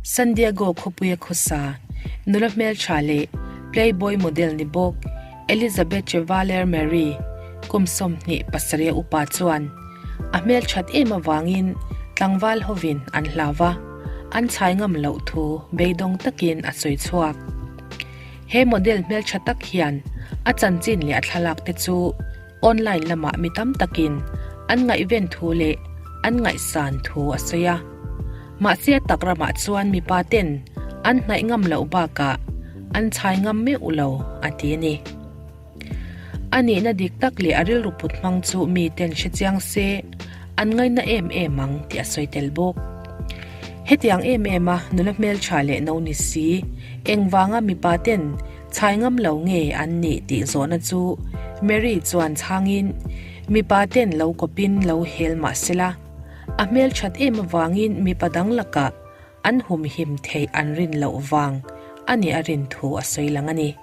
San Diego khawpuia khawsa nula hmeltha leh Playboy model ni bawk Elizabeth Chevalier Marie kum 27 upa chuan a hmelthat em avangin tlangval hovin an hlau va, an chhai ngam loh thu beidawng takin a sawi chhuak. He model hmeltha tak hian a chanchin leh a thlalak te chu Online lamah mi tam takin an ngaihven thu leh an ngaihsan thu a sawi a. Mahse a tak ramah chuan mipa ten an hnaih ngam loh bakah an chhai ngam meuh lo a ti a ni. A nihna dik tak leh a rilru put hmang chu mi ten hre chiang se an ngaina em em ang tih a sawi tel bawk. Hetiang em em a nula hmeltha leh no ni si engvanga mipa ten Chhai ngam lo nge an nih tih zawhna chu Mary chuan chhangin, Mipa ten lo kawpin lo hel mah sela, a hmelthat em avangin mipa dang lakah an humhim theih an rin loh vang a nih a rin thu a sawi lang a ni.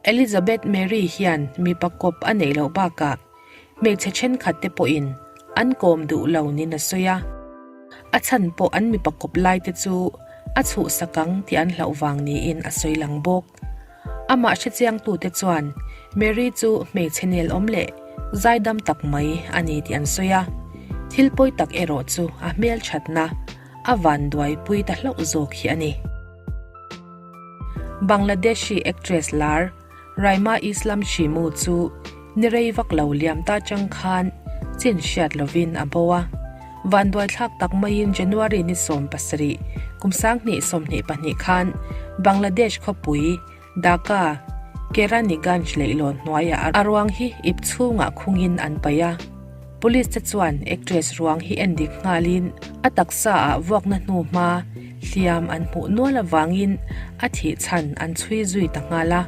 Elizabeth Mary hian mipa kawp a neih loh bakah hmeichhe thenkhat te pawhin an kawm duh lo niin a sawi a. A chhan pawh an mipa kawp lai te chu a chhuhsak ang tih an hlauh vang niin a sawi lang bawk. Amah hrechiangtute chuan Mary chu hmeichhe nelawm leh zaidam tak mai a ni tih an sawi a, thil pawi tak erawh chu a hmelthatna a vanduaipui ta hlauh zawk hi a ni. Bangladeshi actress lar Raima Islam Shimu chu ni rei vak lo liam ta chang khan chin hriat lovin a bo a. Vanduaithlak tak maiin January ni 17, kum 2022 khan Bangladesh khawpui Dhaka, Keraniganj leihlawn hnuaiah a ruang hi ip chhungah khungin an paih a. Police te chuan actress ruang hi endik nghalin a taksa ah vuakna hnu hma hliam an hmuh nual avangin a thih chhan an chhui zui ta nghal a.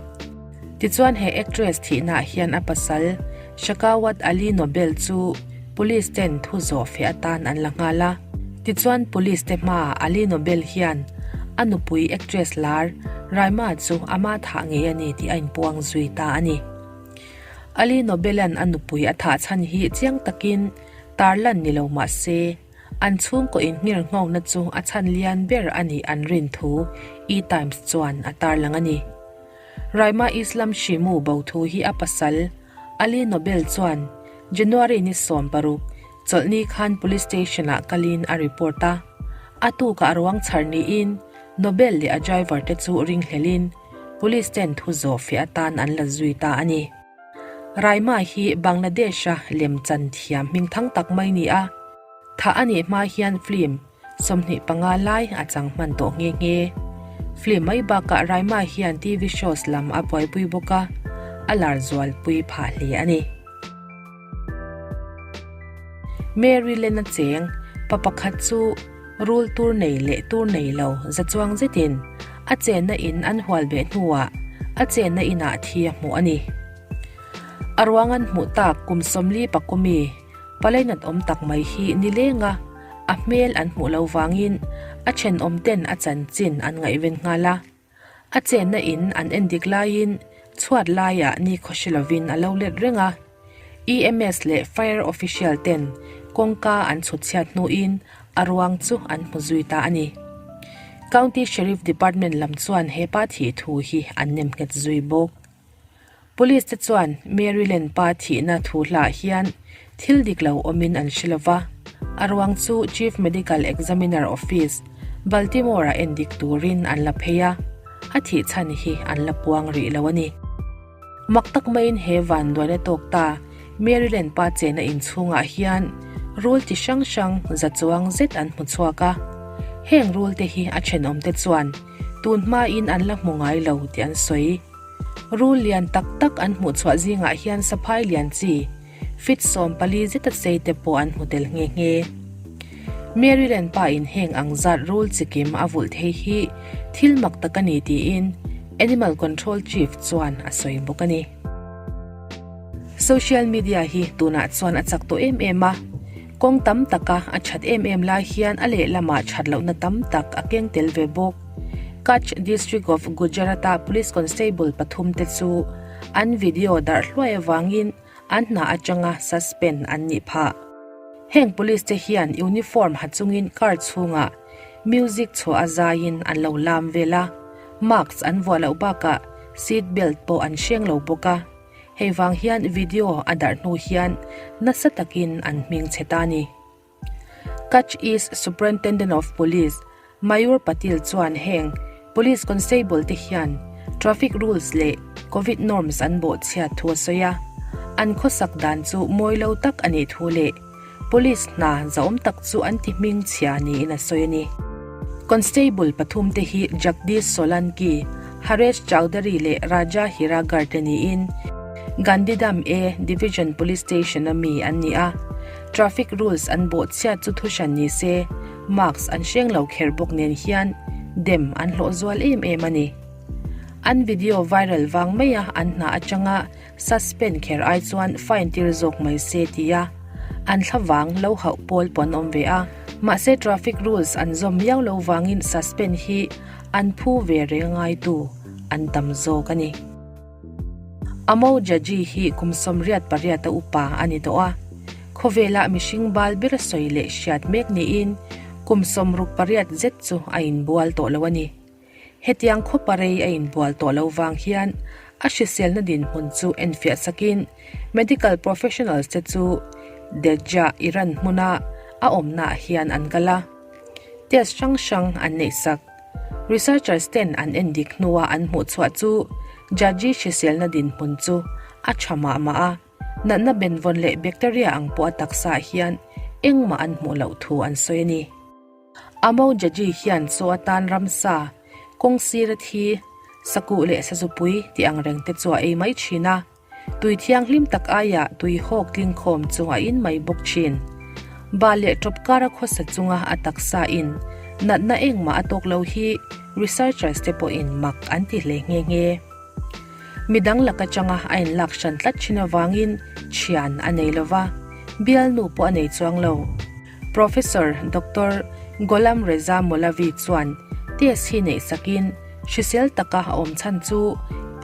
Tichuan he actress thihnaah hian a pasal Shakawat Ali Nobel chu police ten thu zawh feh atan an la nghal a. Tichuan police te hmaah Ali Nobel hian a nupui actress lar Raima chu ama thah ngei a ni tih a inpuang zui ta a ni. Ali Nobel-a'n a nupui a thah chhan hi chiang takin tarlan ni lo mah se, an chhungkaw inhngir nghawkna chu a chhan lian ber a nih an rin thu E-Times chuan a tarlang a ni. Raima Islam Shimu bo thu hi a pasal Ali Nobel chuan January ni 16, chawlhni khan Police Station-ah kalin a report a. A tukah ruang chhar niin Nobel leh a driver te chu ringhlelin Police ten thu zawh feh atan an la zui ta a ni. Raima hi Bangladesh-a lemchan thiam hmingthang tak mai ni a, thah a nih hma hian film 25 lai a chang hman tawh nghe nghe. Film mai bakah Raima hian TV shows lam a buaipui bawk a, a lar zualpui phah hle a ni. Maryland-a cheng pa pakhat chu Rul tur nei leh tur nei lo za chuang zetin a chenna in an hual beh hnuah a chenna inah thi a hmuh a ni. A ruang an hmuh tak kum 40 pakumi palainat awm tak mai hi ni lenga a hmel an hmuh lo vangin a thenawm ten a chanchin an ngaihven nghal a. A chenna in an endik laiin chhuat laiah ni khawhri lovin a lo let reng a. EMS leh Fire official ten kawngka an chhut chhiat hnuin a ruang chu an hmu zui ta a ni. County Sheriff Department lam chuan he pa thih thu hi an nem nghet zui bawk. Police te chuan Maryland pa thihna thu hlah hian thil dik lo awmin an hre lova, a ruang chu Chief Medical Examiner Office, Baltimore-ah endik turin an la phei a, a thih chhan hi an la puang rih lo a ni. Mak tak maiin he vanduaina tawk ta Maryland pa chena inchhungah hian rul chi hrang hrang za chuang zet an hmu chhuak a, heng rul te hi a thenawmte chuan tun hmain an la hmu ngai lo tih an sawi. Rul lian tak tak an hmuh chhuah zingah hian saphai lian chi fit 14 zeta sei te pawh an hmu tel nghe nghe. Maryland pa in heng ang zat rul chikim a vulh thei hi thil mak tak a ni tiin Animal Control Chief chuan a sawi bawk a ni. Social media hi tunah chuan a chak tawh em em a, kawng tam taka a that em em lai hian a lehlamah that lohna tam tak a keng tel ve bawk. Kutch District of Gujarat-a Police Constable pathum te chu an video darh hluai avangin an hna atanga suspend an nih phah. Heng police te hian uniform ha chungin car chhungah. Music chhuah a zaiin an lo lam vel a, mask an vuah loh bakah seat belt pawh an hreng lo bawk a. Hei vang hian video a darh hnu hian nasa takin an hming chhe ta a ni. Kutch East Superintendent of Police Mayur Patil chuan heng Police Constable te hian traffic rules leh Covid norms an bawhchhiat thu a sawi a, an khawsak dan chu mawi lo tak a nih thu leh Police hna zahawm tak chu an ti hming chhia niin a sawi a ni. Constable pathum te hi Jagdish Solanki, Haresh Chaudhary leh Raja Hiragar te niin Gandhidham A Division Police Station a mi an ni a, traffic rules an bawhchhiat chu thuhran ni se mask an hreng lo kher bawk nen hian dem an hlawh zual em em a ni. An video viral vang maia an hna atanga suspend kher ai chuan fine tir zawk mai se tia an thlavang lo hauh pawl pawh an awm ve a. Mahse traffic rules an zawm miau lo vangin suspend hi an phu ve reng ngaitu an tam zawk a ni. Amo Jaji hi kum 88 a upa a ni tawh a, khawvela mihring bal ber sawi leh hriat mek niin kum 68 zet chu a inbual tawh lo a ni. Hetiang khawpa rei a inbual tawh lo vang hian a hriselna dinhmun chu enfiah sakin medical professionals te chu Dejah Iran hmuna a awmnaah hian an kal a, test hrang hrang an neihsak. Researchers ten an endik hnua an hmuh chhuah chu Jaji hriselna dinhmun chu a tha mah mah a, natna benvawn leh bacteria ang pawh a taksaah hian engmah an hmuh loh thu an sawi a ni. Amo Jaji hian chaw atan ramsa, kawng sira thi, sakuh leh sazupui tih ang reng te chu a ei mai thin a. Tui thianghlim tak aia tui hawk tlingkhawm chu a in mai bawk thin. Ba leh tawp kara khawsa chunga a taksa in natna engmah a tawk lo hi researchers te pawhin mak an ti hle nghe nghe. Midang lak atanga a inlak hran tlat thin avangin thian a nei lova, bialnu pawh a nei chuang lo. Professor Doctor Gholam Reza Molavi chuan test hi neih sakin hrisel taka a awm chhan chu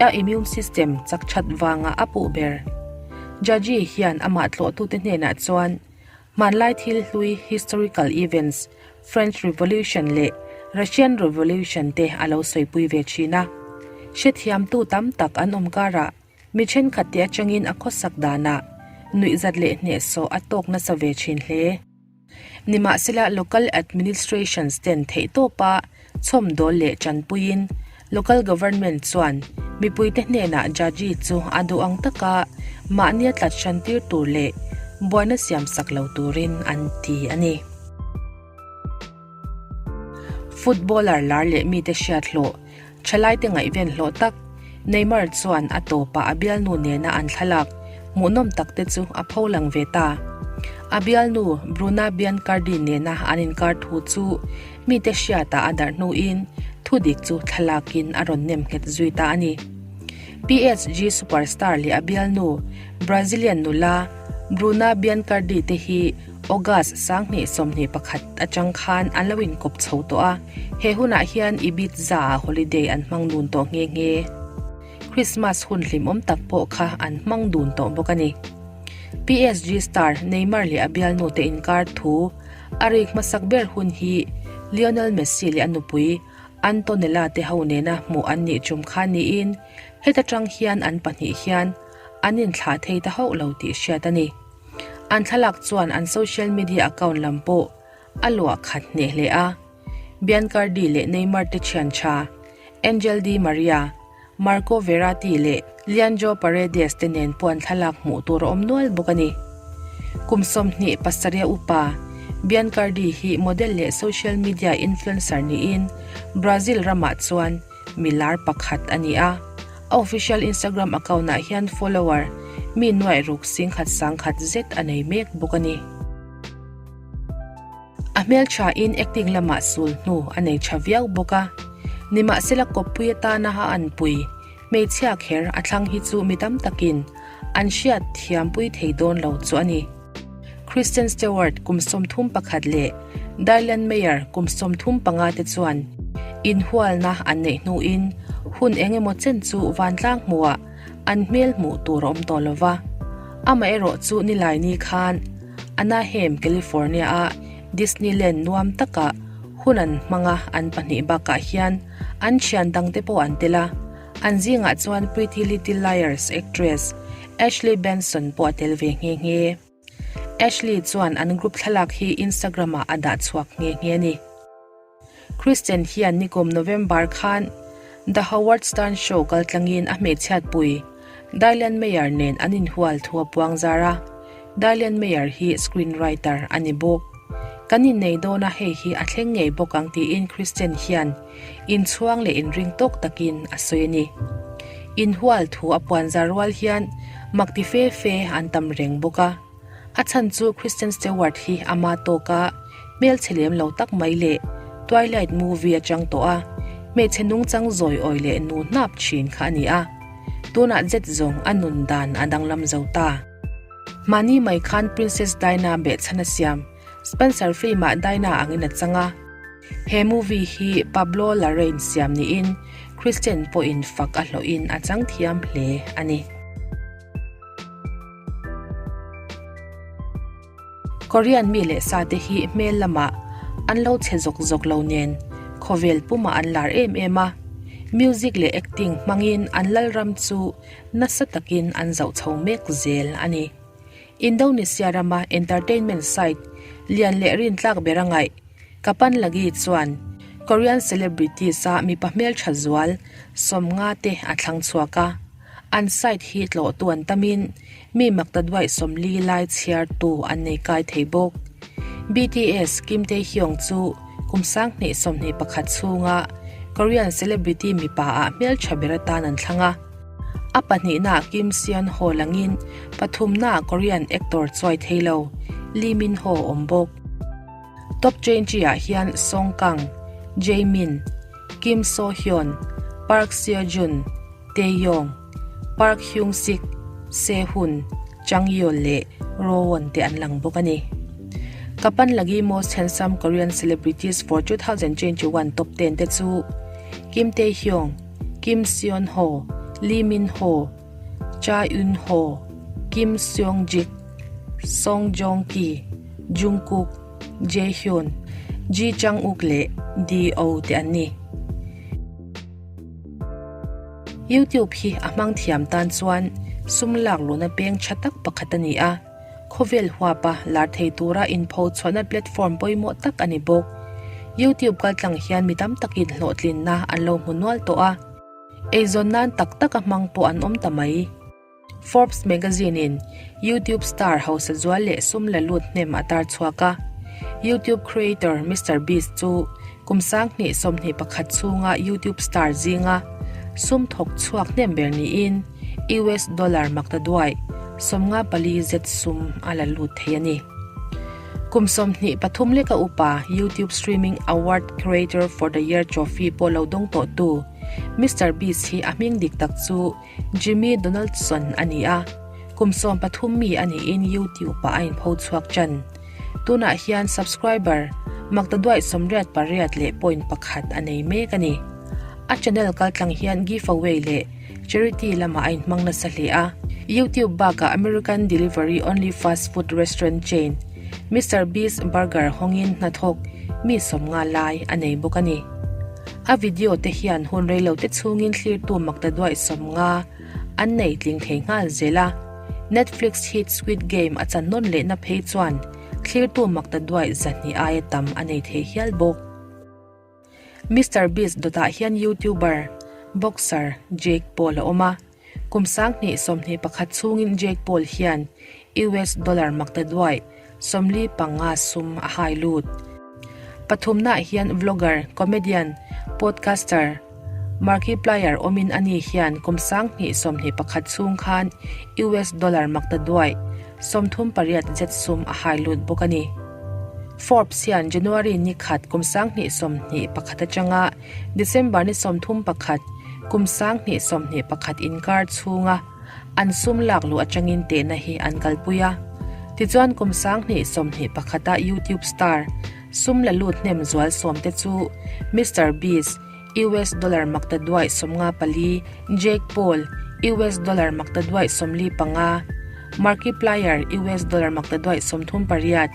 a immune system chak that vanga a puh ber. Jaji hian amah tlawhtute hnenah chuan hmanlai thil hlui historical events, French Revolution leh Russian Revolution te a lo sawipui ve thin a. Hrethiamtu tam tak an awm karah Mi thenkhat te atangin a khawsak danah nuihzat leh hnehsawh a tawk nasa ve thin hle. Nimahsela local administrations ten theihtawpa chhawmdawl leh tanpuiin local government chuan mipuite hnenah Jaji chu a duh ang taka mahnia tlat hran tir tur leh buaina siamsak lo turin an ti a ni. Footballer lar leh mite hriat hlawh Thalaite ngaihven hlawh tak, Neymar chuan a tawpah a bialnu nena an thlalak hmuhnawm takte chu a pholang ve ta. A bialnu Bruna Biancardi nena an inkar thu chu mite hriatah a darh hnuin thudik chu thlalakin a rawn nem nghet zui ta a ni. PSG superstar leh a bialnu Brazilian nula Bruna Biancardi te hi August 2021 atang khan an lo inkawp chho tawh a, he hunah hian Ibiza-ah holiday an hmang dun tawh nghe nghe. Christmas hun hlimawm tak pawh kha an hmang dun tawh bawk a ni. PSG star Neymar leh a bialnu te inkar thu a rik hmasak ber hun hi Lionel Messi leh a nupui Antonella te ho nena hmuh an nih tum kha niin heta tang hian an pahnih hian an inthlah thei ta hauh lo tih hriat a ni. An thlalak chuan an social media account lam pawh a luah khat hneh hle a. Biancardi leh Neymar te thian tha Angel Di Maria, Marco Verratti leh Leandro Paredes te nen pawh an thlalak hmuh tur a awm nual bawk a ni. Kum 27 a upa Biancardi hi model leh social media influencer niin Brazil ramah chuan mi lar pakhat a ni a. A official Instagram account ah hian follower mi nuaih ruk singkhat sangkhat zet a nei mek bawk a ni. A hmeltha in acting lamah sul hnu a nei tha viau bawk a. Nimahsela kawppui atana a anpui hmeichhia kher a thlang hi chu mi tam takin an hriat thiampui thei dawn lo chu a ni. Kristen Stewart kum 31 leh Dylan Meyer kum 35 te chuan inhualna an neih hnuin hun eng emaw chen chu vantlang hmuhah an hmel hmuh tur a awm tawh lo va. Amaherawh chu Nilaini khan Anaheim, California-a Disneyland nuam takah. Hun an hmang a, an pahnih bakah hian an thian dangte pawh an tel a, an zingah chuan Pretty Little Liars actress Ashley Benson pawh a tel ve nghe nghe. Ashley chuan an group thlalak hi Instagram-ah a dah chhuak nghe nghe a ni. Kristen hian nikum November khan The Howard Stern Show kaltlangin a hmeichhiatpui Dylan Meyer nen an inhual thu a puang zar a, Dylan Meyer hi screenwriter a ni bawk. Kan innei dawn a hei hi a thleng ngei bawk ang tiin Kristen hian inchhuang leh inring tawk takin a sawi a ni. Inhual thu a puan zar rual hian mak ti fe fe an tam reng bawk a. A chhan chu Kristen Stewart hi ama tawka hmelchhe lem lo tak mai leh Twilight movie atang tawh a hmeichhe nungchang zawi awi leh nu hnap thin kha a ni a. Tunah zet zawng a nun dan a danglam zo ta. Mahni mai khan Princess Diana behchhan a siam Spencer film-ah Diana angin a chang a. He movie hi Pablo Larrain siam niin Kristen pawhin fak a hlawhin a chang thiam hle a ni. Korean mi leh sa te hi hmel lamah an lo chhe zawk zawk lo nen khawvel pumah an lar em em a, music leh acting hmangin an lalram chu nasa takin an zoh chho mek zel a ni. Indonesia rama entertainment site lian leh rintlak ber a ngaih Kapan Lagi chuan Korean celebrities a mipa hmeltha zual sawmnga te a thlang chhuak a. An site hi tlawhtu an tamin mi maktaduaih 40 lai chhiartu an nei kai thei bawk. BTS Kim Tae-hyung chu kum 2021 chhunga Korean celebrity mipa ah hmeltha ber atan an thlang a. A pahnihnaah Kim Seon-ho langin pathumnaah Korean actor chuai thei lo Lee Min-ho awm bawk. Top 20 ah hian Song Kang, Jae-min, Kim So-hyun, Park Seo-joon, Taeyong, Park Hyung-sik, Sehun, Changyul leh Rowoon te an lang bawk a ni. Kapan Lagi Most Handsome Korean Celebrities for 2021 Top 10 te chu Kim Tae-hyung, Kim Seon-ho, Lee Min-ho, Cha Eun-ho, Kim Seong-jik, Song Joong-ki, Jungkook, Jaehyun, Ji Chang-wook leh D.O te an ni. YouTube hi a hmang thiam tan chuan sum lak luhna peng tha tak pakhat a ni a, khawvel huapa lar thei tura inpho chhuahna platform pawimawh tak a ni bawk. YouTube kaltlang hian mi tam takin hlawhtlinna an lo hmu nual tawh a, eizawn nan tak taka hmang pawh an awm ta mai. Forbes magazine-in YouTube star hausa zual leh sum la lut hnem a tar chhuak a. YouTube creator Mister Beast chu kum 2021 chhunga YouTube star zinga sum thawk chhuak hnem ber niin US dollar maktaduai 54 zet sum a la lut thei a ni. Kum 23 leka upa YouTube Streaming Award Creator for the Year trophy pawh lo dawng tawhtu Mister Beast hi a hming dik tak chu Jimmy Donaldson a ni a, kum 13 mi a niin YouTube-ah a inpho chhuak ṭan. Tunah hian subscriber maktaduaih 88 leh point pakhat a nei mek a ni. A channel kaltlang hian giveaway leh charity lamah a inhmang nasa hle a. YouTube bakah American delivery only fast food restaurant chain Mister Beast Burger hawngin hnathawk mi 50 lai a nei bawk a ni. A video te hian hun reilo te chhungin thlirtu maktaduaih 50 an nei tling thei nghal zel a. Netflix hit Squid Game a chan nawn lehna phei chuan thlirtu maktaduaih 200 aia tam a nei thei hial bawk. Mister Beast dawtah hian YouTuber, boxer Jake Paul a awm a. Kum 2021 chhungin Jake Paul hian US dollar maktaduaih 45 sum a hai lut. Pathumnaah hian vlogger, comedian, podcaster Markiplier awmin ani hian kum 2021 chhung khan US dollar maktaduaih 38 zet sum a hai lut bawk a ni. Forbes hian January ni khat kum 2021 atanga December ni 31 kum 2021 inkar chhunga an sum lak luh atangin tehna hi an kalpui a. Tichuan kum 2021 a YouTube star sum la lut hnem zual sawm te chu Mister Beast, US dollar maktaduaih 54, Jake Paul, US dollar maktaduaih 45, Markiplier, US dollar maktaduaih 38,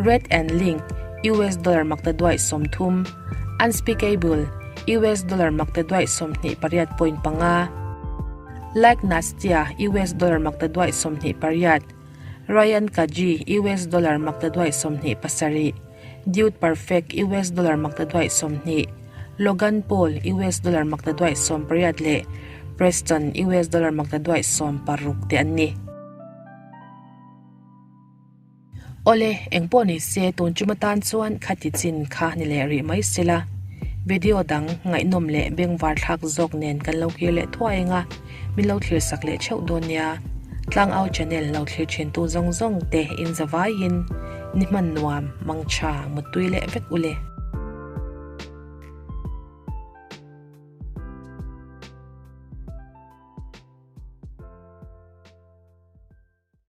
Rhett and Link, US dollar maktaduaih 30, Unspeakable, US dollar maktaduaih 28.5, Like Nastya, US dollar maktaduaih 28, Ryan Kaji, US dollar maktaduaih 27, Dude Perfect, US dollar maktaduaih 20, Logan Paul, US dollar maktaduaih 18 leh Preston, US dollar maktaduaih 16 te an ni. Awle, engpawh ni se tun chuma tan chuan khati chin kha ni leh rih mai sela. Video dang ngaihnawm leh bengvar thlak zawk nen kan lo kir leh thuai anga min lo thlir sak leh theuh dawn nia. Tlangau channel lo thlir thin tu zawng zawng te in zavaiin ni hman nuam, mangtha, muttui leh vek ule.